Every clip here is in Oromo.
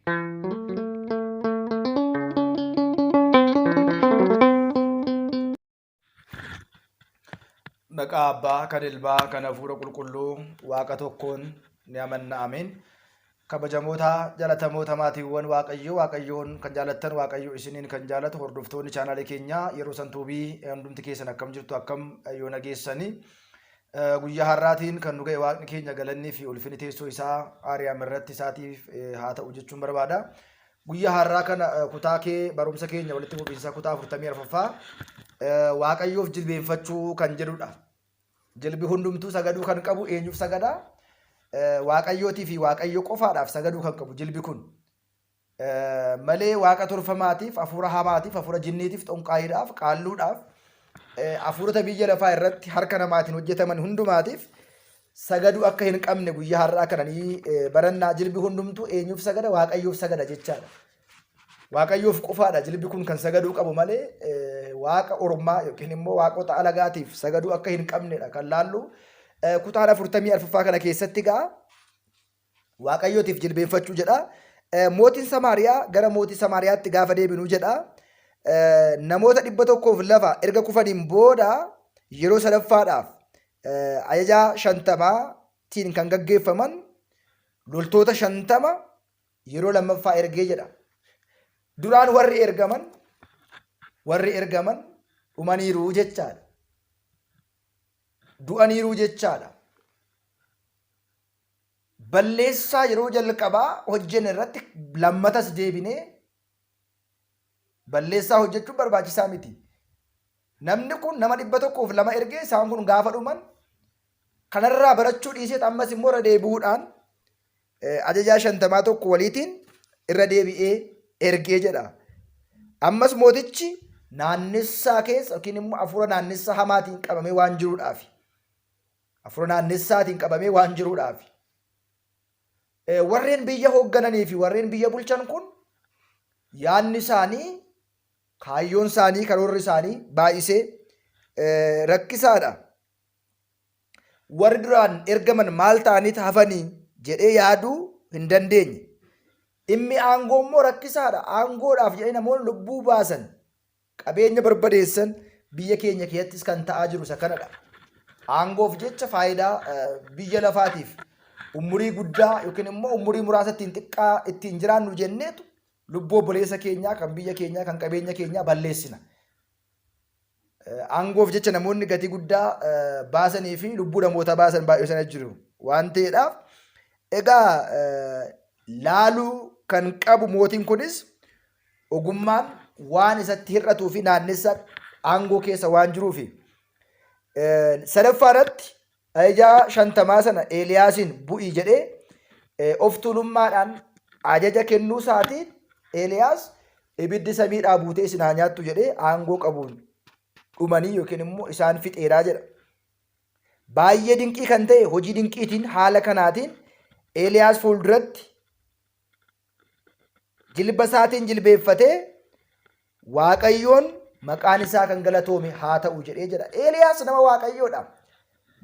Maqaa Abbaa, kan Ilmaa, kan Hafuura Qulqulluu Waaqa tokkoon ni amanna. Ameen. Kabajamoota jalatamoota maatiiwwan Waaqayyoo, Waaqayyoon kan jaalattan, Waaqayyo isiniin kan jaalatu, hordoftoonni chaanaalii keenyaa yeroo santuubii hundumti keessan akkam jirtu, akkam yoo nageessanii? Guyyaa har'aatiin kan nu ga'e Waaqni keenya galannii fi ulfinni teessoo isaa Aariyaam irratti isaatiif haa ta'u jechuun barbaada. Guyyaa har'aa kana kutaa kee barumsa keenya walitti fufiinsaa kutaa 44ffaa Waaqayyoof jilbeenfachuu kan jedhudha. Jilbi hundumtuu sagaduu kan qabu eenyuuf sagada? Waaqayyootii fi Waaqayyo qofaadhaaf sagaduu kan qabu jilbi kun. Malee waaqa tolfamaatiif, hafuura hamaatiif, hafuura jinniitiif, xonqaayiidhaaf, qaalluudhaaf, hafuurota biyya lafaa irratti harka namaatiin hojjetaman hundumaatiif sagaduu akka hin qabne guyyaa har'aa kana ni barannaa. Jilbi hundumtuu eenyuuf sagada? Waaqayyoof sagada jechaadha. Waaqayyoof qofaadha jilbi kun kan sagaduu qabu malee waaqa ormaa yookiin immoo waaqota alagaatiif sagaduu akka hin qabnedha kan laallu. Kutaan 44ffaa kana keessatti gaa Waaqayyootiif jilbeenfachuu jedha. Mootiin Samaariyaa gara mootii Samaariyaatti gaafa deebinu jedha. Namoota 102 erga kufaniin booda yeroo sadaffaadhaaf ajajaa 50tiin kan gaggeeffaman loltoota 50 yeroo lammaffaa ergee jedha. Duraan warri ergaman dhumaniiru jechaadha. Du'aniiru jechaadha. Balleessaa yeroo jalqabaa hojjenne irratti lammatas deebinee balleessaa hojjechuun barbaachisaa miti. Namni kun nama 102 ergee isaan kun gaafa dhuman kanarraa barachuu dhiiseet ammas immoo irra deebi'uudhaan ajajaa 50 tokko waliitiin irra deebi'ee ergee jedha. Ammas mootichi naannessaa keessa yookiin immoo hafuura naannessaa hamaatiin qabamee waan jiruudhaafi. Hafuura naannessaatiin qabamee waan jiruudhaafi. Warreen biyya hooggananii fi warreen biyya bulchan kun yaadni isaanii, kaayyoon isaanii, karoorri isaanii baay'isee rakkisaadha. Warri duraan ergaman maal ta'aniit hafanii jedhee yaaduu hin dandeenye. Dhimmi aangoo immoo rakkisaadha. Aangoodhaaf jedhee namoonni lubbuu baasan, qabeenya barbadeessan biyya keenya keessattis kan ta'aa jiru isa kanadha. Aangoof jecha faayidaa biyya lafaatiif umurii guddaa yookiin immoo umurii muraasa ittiin xiqqaa ittiin jiraannu jenneetu lubbuu obboleessa keenyaa kan biyya keenyaa kan qabeenya keenyaa balleessina. Aangoof jecha namoonni gatii guddaa baasanii fi lubbuu namoota baasan baay'ee sana jiru waan ta'eedhaaf egaa laaluu kan qabu mootiin kunis ogummaan waan isatti hir'atuu fi naannessa aangoo keessa waan jiruufi. Sadaffaa irratti ajajaa 50 sana Eeliyaasiin bu'i jedhee of tuulummaadhaan ajaja kennuu isaatiin Eeliyaas ibiddi samiidhaa buutee isin haa nyaattu jedhee aangoo qabuun dhumanii yookiin immoo isaan fixeeraa jedha. Baay'ee dinqii kan ta'e hojii dinqiitiin haala kanaatiin Eeliyaas fuulduratti jilba isaatiin jilbeeffatee Waaqayyoon maqaan isaa kan galatoome haa ta'u jedhee jedha. Eeliyaas nama Waaqayyoodha.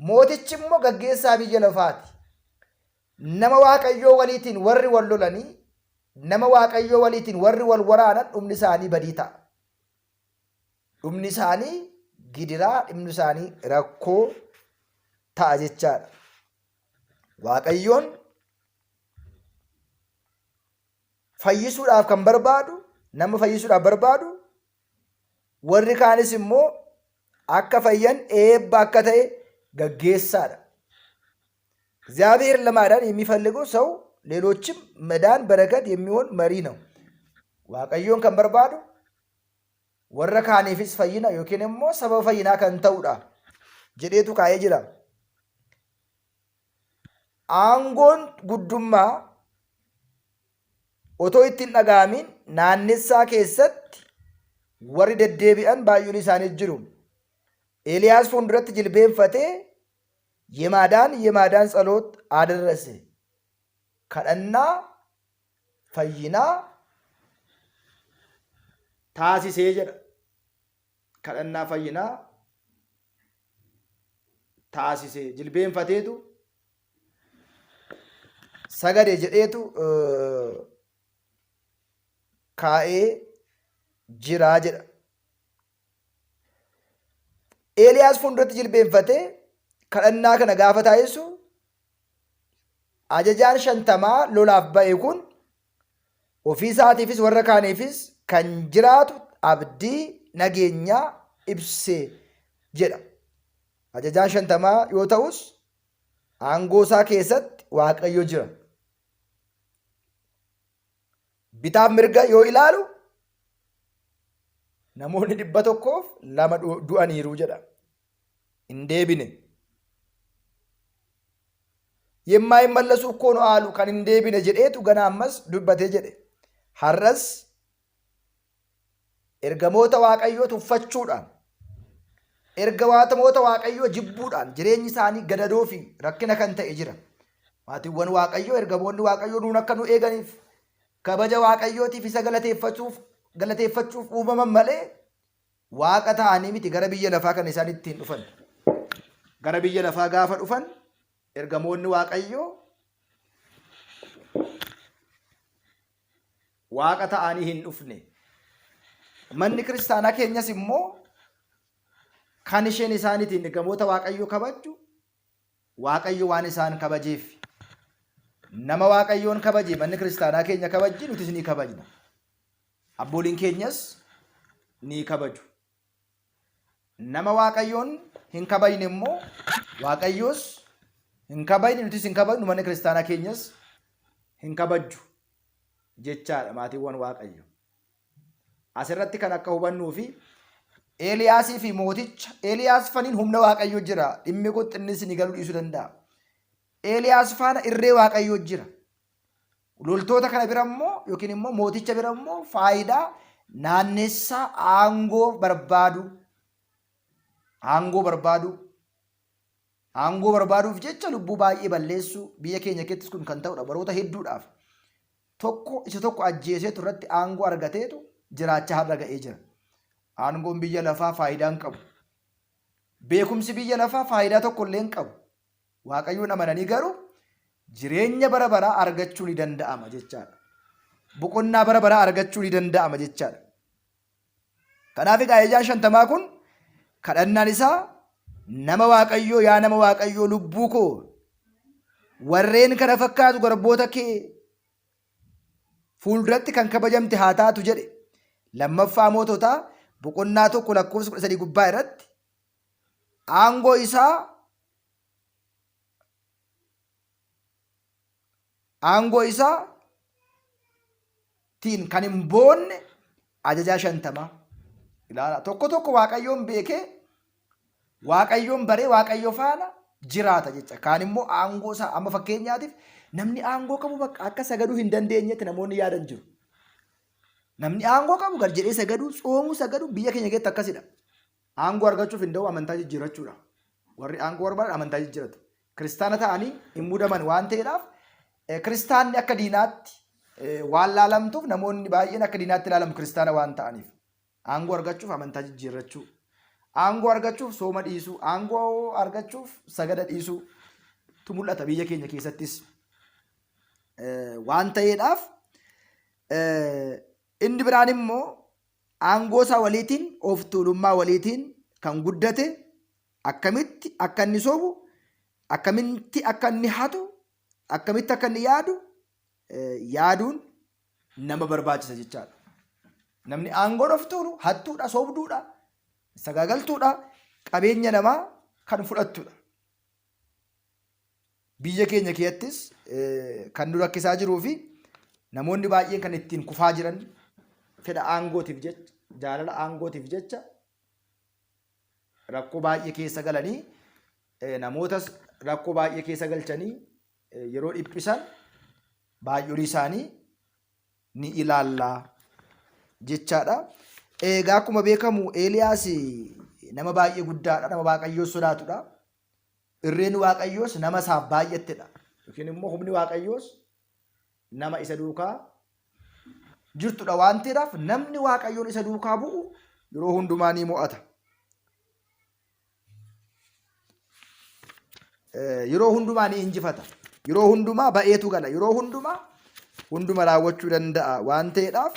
Mootichi immoo gaggeessaa biyya lafaati. Nama Waaqayyoo waliitiin warri wal lolanii, nama Waaqayyoo waliitiin warri wal waraanan dhumni isaanii badii ta'a. Dhumni isaanii gidiraa, dhumni isaanii rakkoo ta'a jechaadha. Waaqayyoon fayyisuudhaaf kan barbaadu, nama fayyisuudhaaf barbaadu, warri kaanis immoo akka fayyan eebba akka ta'e gaggeessaadha. እግዚአብሔር ለማዳን የሚፈልገው ሰው ሌሎችም መዳን በረከት የሚሆን መሪ ነው። Waaqayyoon kan barbaadu warra kaaniifis fayyina yookiin immoo sababa fayyinaa kan ta'udha jedheetu kaa'ee jira. Aangoon guddummaa otoo itti hin dhaga'amin naannessaa keessatti warri deddeebi'an baay'een isaanii jiru. Eeliyaas fuulduratti jilbeenfatee የማዳን ጸሎት አደረሰ. Kadhannaa fayyinaa taasisee jedha. Kadhannaa fayyinaa taasisee jilbeenfateetu sagade jedheetu. kaa'ee jira jedha. Eeliyaas fuulduratti jilbeenfatee kadhannaa kana gaafa taasisu ajajaan shantamaa lolaaf ba'e kun ofii isaatiifis warra kaaniifis kan jiraatu abdii nageenyaa ibse jedha. Ajajaan shantamaa yoo ta'us aangoo isaa keessatti Waaqayyo jira. Bitaaf mirga yoo ilaalu namoonni 102 du'aniiru jedha. Hin deebine. Yemmaa hin mallasuu koo nu aalu kan hin deebine jedheetu gana ammas dubbatee jedhe. Har'as ergamoota Waaqayyoo tuffachuudhaan, ergamoota Waaqayyoo jibbuudhaan jireenyi isaanii gadadoo fi rakkina kan ta'e jira. Maatiiwwan Waaqayyoo ergamoonni Waaqayyoo nuun akka nu eeganiif kabaja Waaqayyootiif isa galateeffachuuf uumaman malee Waaqa ta'anii miti gara biyya lafaa kan isaan ittiin dhufan. Gara biyya lafaa gaafa dhufan ergamoonni Waaqayyoo Waaqa ta'anii hin dhufne. Manni kiristaanaa keenyas immoo kan isheen isaaniitiin ergamoota Waaqayyoo kabajju Waaqayyo waan isaan kabajeef. Nama Waaqayyoon kabaje manni kiristaanaa keenya kabajji nutis ni kabajna. Abbooliin keenyas ni kabaju. Nama Waaqayyoon hin kabajne immoo Waaqayyoos hin kabajne nutis hin kabajnu manni kiristaanaa keenyas hin kabajju jechaadha maatiiwwan Waaqayyo. Asirratti kan akka hubannuu fi Eeliyaasii fi mooticha Eeliyaas faniin humna Waaqayyo jira. Dhimmi kun xinni isinii galuu dhiisuu danda'a. Eeliyaas faana irree Waaqayyo jira. Loltoota kana bira immoo yookiin immoo mooticha bira immoo faayidaa naannessaa aangoo barbaadu aangoo barbaadu aangoo barbaaduuf jecha lubbuu baay'ee balleessuu biyya keenya keessattis kun kan ta'udha baroota hedduudhaaf tokko isa tokko ajjeeseetu irratti aangoo argateetu jiraachaa har'a ga'ee jira. Aangoon biyya lafaa faayidaa hin qabu. Beekumsi biyya lafaa faayidaa tokko illee hin qabu. Waaqayyoon amananii garuu jireenya bara baraa argachuu ni danda'ama jechaadha. Boqonnaa bara baraa argachuu ni danda'ama jechaadha. Kanaaf egaa ajajaan shantamaa kun kadhannaan isaa nama Waaqayyoo yaa nama Waaqayyoo lubbuu koo warreen kana fakkaatu garboota kee fuulduratti kan kabajamte haa taatu jedhe. Lammaffaa moototaa boqonnaa 1 lakkoofsa 13 gubbaa irratti aangoo isaa aangoo isaa tiin kan hin boonne ajajaa shantamaa ilaala. Tokko tokko Waaqayyoon beekee Waaqayyoon baree Waaqayyo faana jiraata jecha. Kaan immoo aangoo isaa amma fakkeenyaatiif namni aangoo qabu bakka akka sagaduu hin dandeenyetti namoonni yaadan jiru. Namni aangoo qabu gad jedhee sagaduu, tsoomuu sagaduu biyya keenya keessatti akkasidha. Aangoo argachuuf hin da'u amantaa jijjiirrachuudha. Warri aangoo barbaadan amantaa jijjiirratu. Kiristaana ta'anii hin mudaman waan ta'eedhaaf kiristaanni akka diinaatti waan laalamtuuf namoonni baay'een akka diinaatti ilaalamu kiristaana waan ta'aniif. Aangoo argachuuf amantaa jijjiirrachuu. Aangoo argachuuf sooma dhiisuu. Aangoo argachuuf sagada dhiisuu tu mul'ata biyya keenya keessattis. Waan ta'eedhaaf inni biraan immoo aangoo isaa waliitiin of tuulummaa waliitiin kan guddate akkamitti akka inni sobu, akkamitti akka inni hatu, akkamitti akka inni yaadu yaaduun nama barbaachisa jechaadha. Namni aangoon of tuulu hattuudha, sobduudha, sagaagaltuudha, qabeenya namaa kan fudhattudha. Biyya keenya keessattis kan nu rakkisaa jiruu fi namoonni baay'een kan ittiin kufaa jiran fedha aangootiif jecha, jaalala aangootiif jecha rakkoo baay'ee keessa galanii namootas rakkoo baay'ee keessa galchanii yeroo dhiphisan baay'olii isaanii ni ilaalla jechaadha. Egaa akkuma beekamu Eeliyaas nama baay'ee guddaadha, nama Waaqayyoo sodaatudha. Irreen Waaqayyoos nama isaaf baay'attedha. Yookiin immoo humni Waaqayyoos nama isa duukaa jirtudha waan ta'eedhaaf namni Waaqayyoon isa duukaa bu'u yeroo hundumaa ni mo'ata. Yeroo hundumaa ni injifata. Yeroo hundumaa ba'eetu gala. Yeroo hundumaa hunduma raawwachuu danda'a waan ta'eedhaaf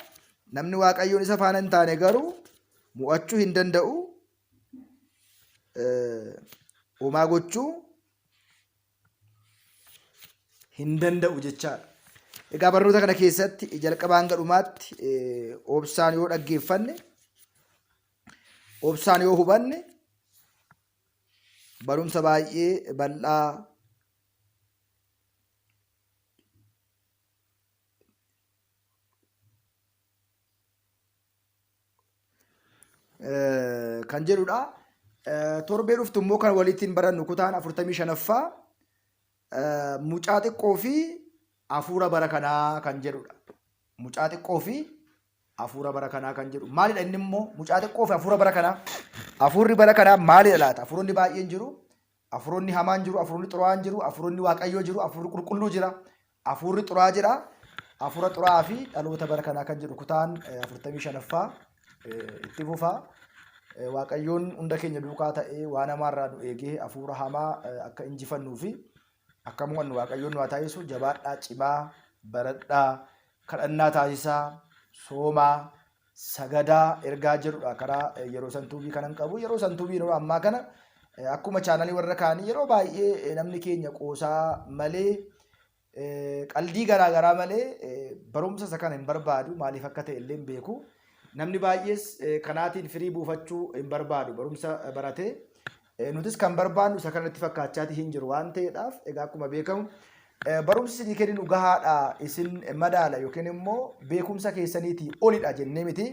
Namni Waaqayyoon isa faana hin taane garuu mo'achuu hin danda'u. Homaa gochuu hin danda'u jechaadha. Egaa barnoota kana keessatti jalqabaa hanga dhumaatti obsaan yoo dhaggeeffanne, obsaan yoo hubanne barumsa baay'ee bal'aa kan jedhudha. Torbee dhuftu immoo kan walittiin barannu kutaan 45ffaa mucaa xiqqoo fi hafuura bara kanaa kan jedhudha. Mucaa xiqqoo fi hafuura bara kanaa kan jedhu maalidha inni immoo mucaa xiqqoo fi hafuura bara kanaa? Hafuurri bara kanaa maalidha laata? Hafuuronni baay'een jiru. Hafuuronni hamaan jiru, hafuuronni xuraa'aan jiru, hafuuronni waaqayyoo jiru, hafuurri qulqulluu jira, hafuurri xuraa'aa jira. Hafuura xuraa'aa fi dhaloota bara kanaa kan jedhu kutaan 45ffaa itti fufa. Waaqayyoon hunda keenya duukaa ta'ee waan hamaarraa nu eegee hafuura hamaa akka injifannuu fi akka mo'annu Waaqayyoon nu haa taasisu. Jabaadhaa, cimaa, baradhaa, kadhannaa taasisaa, soomaa, sagadaa ergaa jedhudha karaa yeroo santuubii kanan qabu. Yeroo santuubii yeroo ammaa kana akkuma chaanalii warra kaanii yeroo baay'ee namni keenya qoosaa malee qaldii garaa garaa malee barumsa isa kana hin barbaadu maaliif akka ta'e illee hin beeku. Namni baay'ees kanaatiin firii buufachuu hin barbaadu barumsa baratee. Nutis kan barbaannu isa kanatti fakkaachaati hin jiru waan ta'eedhaaf egaa akkuma beekamu barumsi isinii kenninu gahaadha isin madaala yookiin immoo beekumsa keessaniitii olidha jennee miti.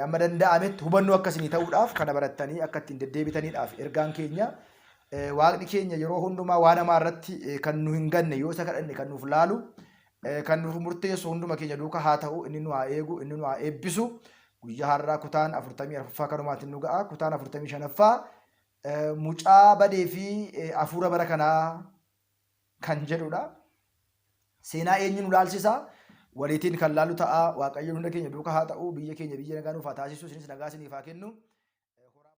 Amma danda'ametti hubannoo akka isinii ta'uudhaaf kana barattanii akka ittiin deddeebitaniidhaaf ergaan keenya waaqni keenya yeroo hundumaa waan hamaa irratti kan nu hin ganne yoo isa kadhanne kan nuuf laalu kan nuuf murteessu hunduma keenya duuka haa ta'u inni nu haa eegu inni nu haa eebbisu. Guyyaa har'aa kutaan 44ffaa kanumaatiin nu ga'a. Kutaan 45ffaa mucaa badee fi hafuura bara kanaa kan jedhudha. Seenaa eenyu nu laalsisa? Waliitiin kan laalu ta'a. Waaqayyoon hunda keenya duuka haa ta'u. Biyya keenya biyya nagaa nuuf haa taasisu. Isinis nagaa isiniif haa kennu.